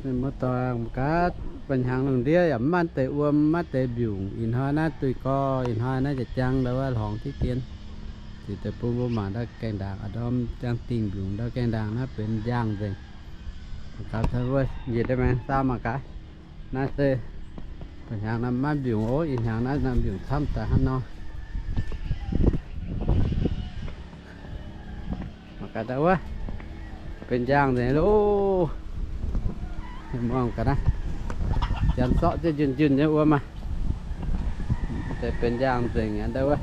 Mienh muoz-doic, mangc gaax, ba'hnyangx lungh ndiev yaac mv maaih deix wuom, mv maaih deix mbiungc. Ih hnoi naaiv duih gorx, ih hnoi naaiv jaa-jang ndau wuov hlorngx diqv dien. Ziouc deix bun mbuo mangc ndau gaengh ndaangc, ndau jang dingh mbiungc ndau gaengh ndaangc naaiv benx njaangh nzengc. Mangc gaax, mbuo njiec deix maengx saau mangc gaax. Naaiv se ba'hnyangx naaiv maiv mbiungc oc. Ih hnyangx naaiv naaiv mbiungc camv daaih hnangv nor. Mangc gaax ndau wuov, benx njaangh nzengc loh. Mienh muoz gaax naaiv, janx zorqv jienv njunh njunh nyei wuom maah. Deix benx njaangh nzengc aqv ndau wuov.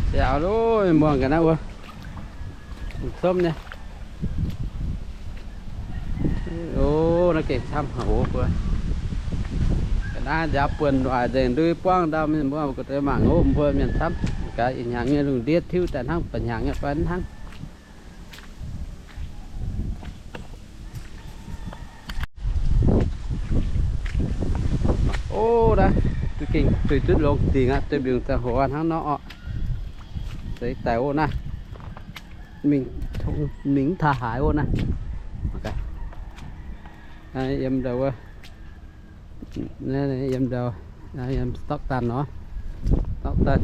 Nziaauc loh, mienh muoz gaax naaiv wuov, somv nyei. O, naaiv gengh camv haic oc mbuo. Ga'naaiv nziaaux buonc waaic nzengc, ndui buangv ndau, mienh muoz mbuo deix mangc oc, mbuo mienh camv. Gaax ih hnyangx nyei lungh ndiev tiuv daaih hnangv ba'hnyangx nyei fai hnangv. O, naaiv duqv gengh duih duqv longx dingc aqv, duih mbiungc ziangh hoc hnangv nor orqc. Zeix daic o naaiv, mingh taux haaix o naaiv. Yiem ndau wuov, yiem ndau, yiem Stockton nor, Stockton.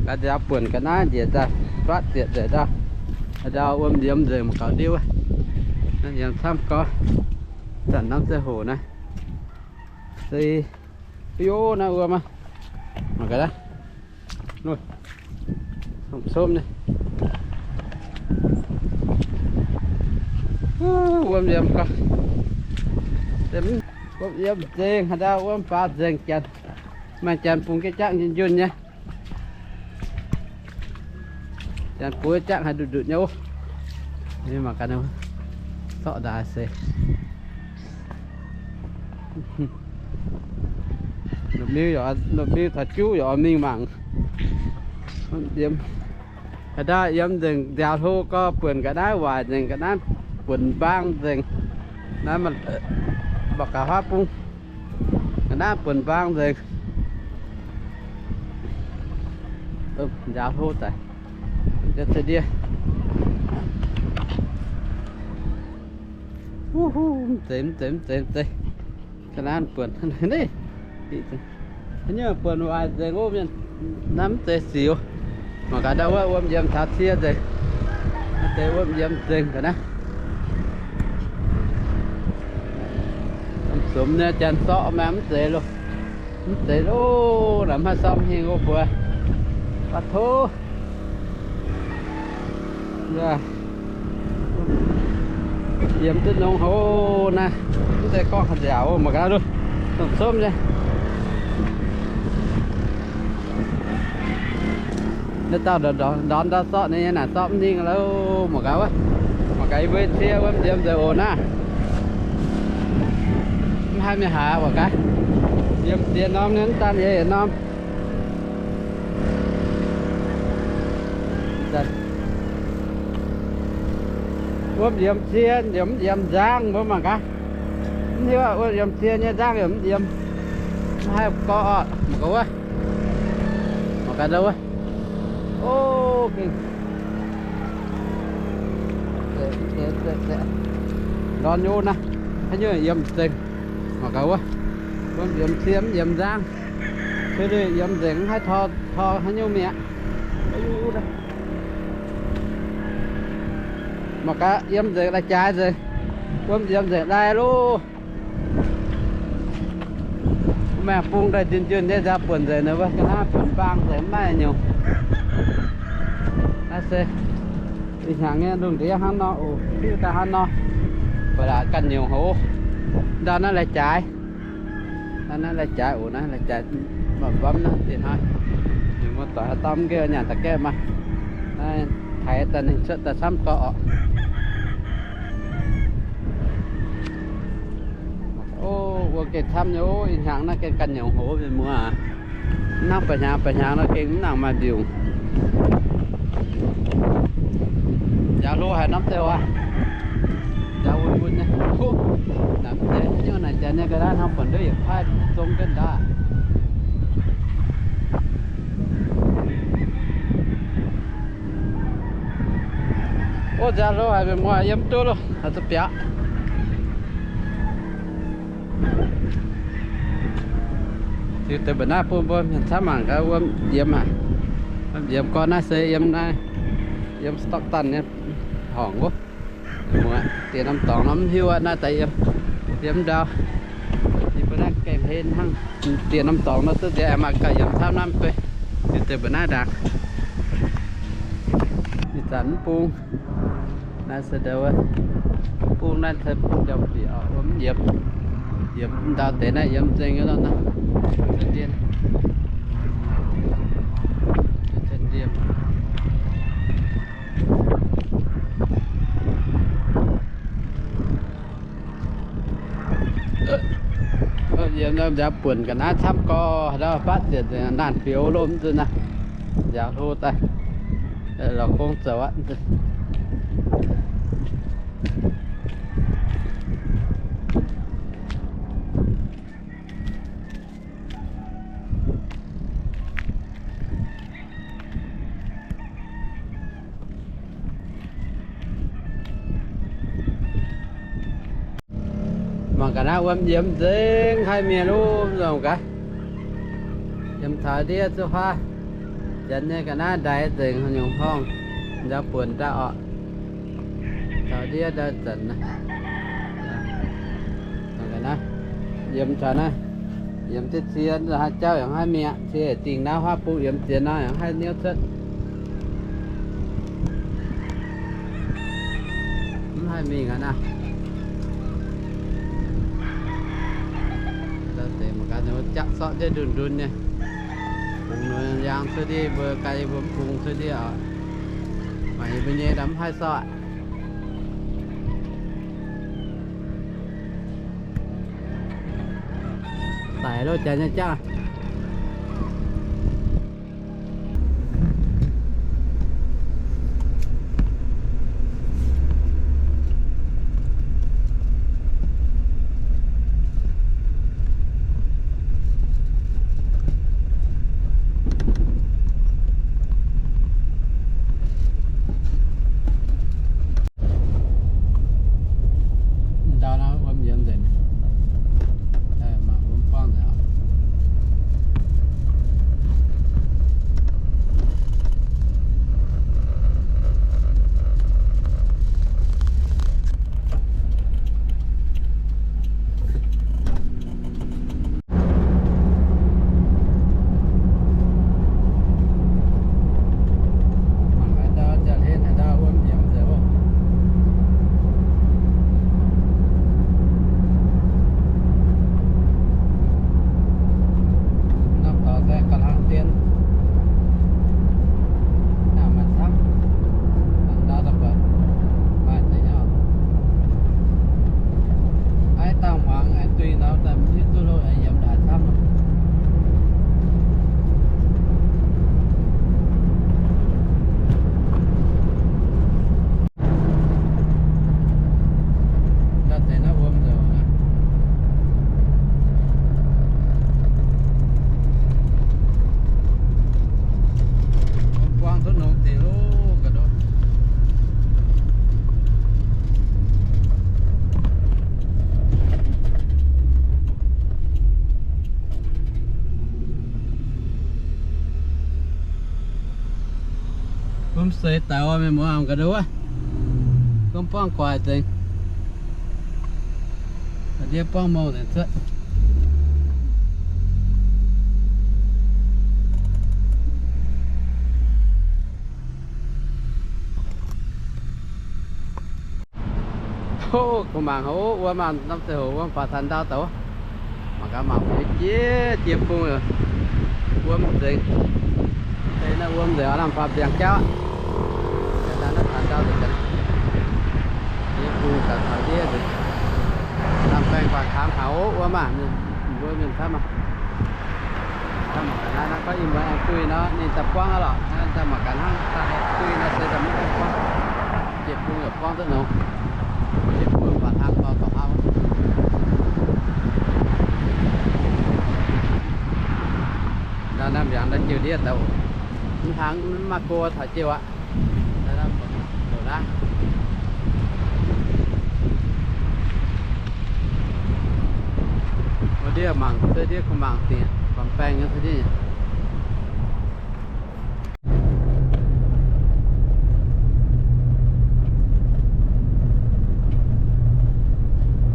Gaax nziaaux buonc ga'naaiv njiec daaih, fatv zietc nzengc ndau. Ndau wuom yiem nzengc mangc gaax ndiev wuov. Naaiv yiem camv gorx, zanc norm ziangh hoc naaiv. Se, ov, naaiv wuom aqv. Mangc gaax naaiv. Somv nyei. Wuom yiem gorx. Wuom yiem nzengc haaix ndau, wuom faaux nzengc janx. Maaih janx bungx jienv jangv njunh njunh nyei. Janx bungx jienv jangv haaix ndutv ndutv nyei oc. Mangc gaax, sorqv ndaaix se. Nopv miuv taux juv yaac oix mingh mangc. Haaix ndau yiem nzengc nziaaux hlo gorx buonc ga'naaiv waaic nzengc, ga'naaiv buonc mbaang nzengc. Naaiv mangc gaax huaav bung. Ga'naaiv buonc mbaang nzengc. Nziaaux hlo daic. Ndie, mv zeiz, mv zeiz, mv zeiz, mv zeiz. Ga'naaiv buonc, haaix nyungc buonc waaic nzengc wuov mienh, naaiv mv zeiz siux. Mangc gaax ndau wuov wuom yiem taux cie nzengc. Naaiv deix wuom yiem nzengc ga'naaiv. Sumx nyei janx sorqv maah, mv zeiz loh. Mv zeiz loh, naaiv mv haih sorqv hingh wuov mbuo. Baac tov. Yiem duqv nongx haic naaiv, mv zeiz gorngv haaix nziaauc, mangc gaax loh, sumx nyei. Naaiv dauh ndorm ndau sorqv nyei, naaic sorqv mv hingh loh, mangc gaax wuov. Mangc gaax yie mbuo cie wuom yiem nzengc oc naaiv. Mv haih mingh haaix, mangc gaax. Yiem ziex norm nyei, mv daan yie yietc norm. Wuom yiem cie yaac mv yiem nzangv, mbuo mangc gaax. Mv hiuv wuom yiem cie nyei nzangv yaac mv yiem. Mv haih gorngv oc, mangc gaax wuov. Mangc gaax ndau wuov. O, gengh ndorn nyei naaiv, haaix nyungc yiem nzengc. Mangc gaax wuov, wuom yiem cie mv yiem nzangv. Yiem nzengc mv haih tor, tor haaix nyungc mi'aqv. Mangc gaax yiem nzengc lai-jaaix nzengc, wuom yiem nzengc lai loh. Maengx bung daaih njunh njunh nyei nziaaux buonc nzengc, ninh mbuo ga'naaiv buonc mbaang nzengc, mv maaih nyungc. Naaiv se ih hnyangx nyei lungh ndiev hnangv nor oc, hiuv daaih hnangv nor. Ba'laqc ganh nyungc hoc. Ndau naaiv lai-jaaix. Naaiv, naaiv lai-jaaix oc, naaiv lai-jaaix mbamv mbamv naaiv deix hnoi. Ninh mbuo doic haaix dauh mv nqemh nyanc daaih gaeqv maah. Naaiv taaix daaih ninh cuotv daaih camv gorx oc. O, wuom gengh camv nyei oc, ih hnyangx naaiv gengh ganh nyungc hoc mienh muoz aac. Mv hnangv ba'hnyangx, ba'hnyangx nor gengh mv nangc maaih mbiungc. Nziaaux hlo haic norm deix oc. Nziaaux wun wun nyei. Kuv, naaic mv zeiz haaix nyungc naaic janx nyei ga'naaiv hnangv buonc nduov yietc paaiv zong jienv ndaauv. Ov, nziaaux hlo haic, mienh muoz, yiem duqv loh, haaix zanc biaux. Ziux deix mbuo naaiv bun mbuo mienh camv mangc gaax wuom yiemx haic. Wuom yiemx gorn naaiv se yiem naaiv, yiem Stockton nyei horngc wuov. Muoz, diex norm dorngx nor mv hiuv aqv, naaiv daaih yiem, yiem ndau. Yie mbuo naaiv gaengh hlen hnangv, diex norm dorngx nor duqv nziex aengx maaih gauh yiemx camv naaiv mv bei. Ziux deix mbuo naaiv ndaangc. Ih zanc mv bung. Naaiv se ndau wuov, bung naaiv se njau-bieqc oc, wuom mv yiemx. Yiemx ndau deix naaiv yiemx nzengc nyei nor naaiv. Yiem nziaaux buonc ga'naaiv camv gorx, haaix dauh batv zienc naanh biux lomh nzunc naaiv, nziaaux hlo daaih, lorz gong zoux aqv. Mangc gaax naaiv wuom yiemx nzengc, haih mienh wuov nzengc gaax. Yiemx taux ndiev zuqc huaav, janx nyei ga'naaiv ndaix nzengc, nyungc horngh nziaaux buonc daaih oc. Taux ndiev daaih zanc naaiv, mangc gaax naaiv, yiemx taux naaiv, yiemx diqv cie, haaix jauv yaac haih mingh aqv. Cie dingh naaiv huaav bung yiemx zienx nor yaac haih niouv cuotv. Mv haih mingh aqv naaiv. Deix mangc gaax, jaqv sortv jienv ndun-ndun nyei. Bungx ninh yaang cuotv ndiev, mbuo gai mbuo mv bungx cuotv ndiev oc. Mangc yie mbuo nyei ndau mv haih sortv. Daic loh, jaax nyei jangv. Ndau naaiv wuom yiemx nzengc. Mangc wuom buangv nzengc. Mangc haaix ndau, jaax hlen haaix ndau wuom yiemx nzengc oc. Norm dorngx se ga'hlang dien. Naaiv maaih camv, maaih ndau daaih buatc, maaih deix nyei oc. Aiv dangh muangx aengx duih nor, daaih mv hiuv duqv loh, aengx yiemx ndaaix camv. Ndau deix naaiv wuom nzengc naaiv. Wuom buangv duqv nongx deix loh, ga'ndongx. Wuom seix daaih oc, mienh muoz, ga'ndongx wuov. Wuom buangv guaix nzengc. Ndiev buangv mouh nzengc cuotv. Hov, kuv mangc hov, wuom maah, norm ziangh hoc wuom faaux taux ndau daaih wuov. Mangc gaax, mangc jiex jiex bung, wuom nzengc. Deix naaiv wuom nzengc, lamh faaux mbiaangc jauv. Naaiv taux ndau nzengc, jiex bung taux taux ndiev nzengc. Lamh baengh baac kangx haaix wuom maah, mbuo mienh camv maah. Camv maah, naaiv gorngv ih muonz aengx duih nor, ninh daaih buangv aqv lorqc. Naaiv daaih mangc gaax hnangv, daaih duih nor se daaih mv buangv. Jiex bung yaac buangv duqv nongx. Jiex bung baac hlang nor dorngx auv. Naaiv mbiaangx daaih jiu ndiev daaih, mv hlang mv maaih go taux jiu aqv. Naaiv mbuoqc naaiv, Ndiev mangc, ndiev kuh mangc dingc, baamh baengh nyei ndiev.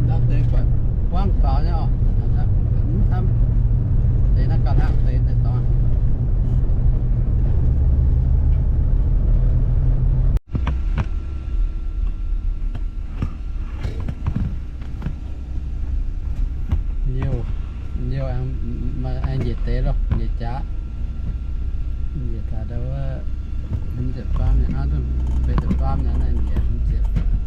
Naaiv deix buatc buangv faaux nyei oc. Mv camv, deix naaiv gauh hnangv deix deix dorngx. Liouh, liouh aengx njiec deix loh, njiec jaax. Njiec taux ndau wuov hmz ziepc faam nyei hnangv, duqv feix ziepc faam nyei naaiv njiec hmz ziepc.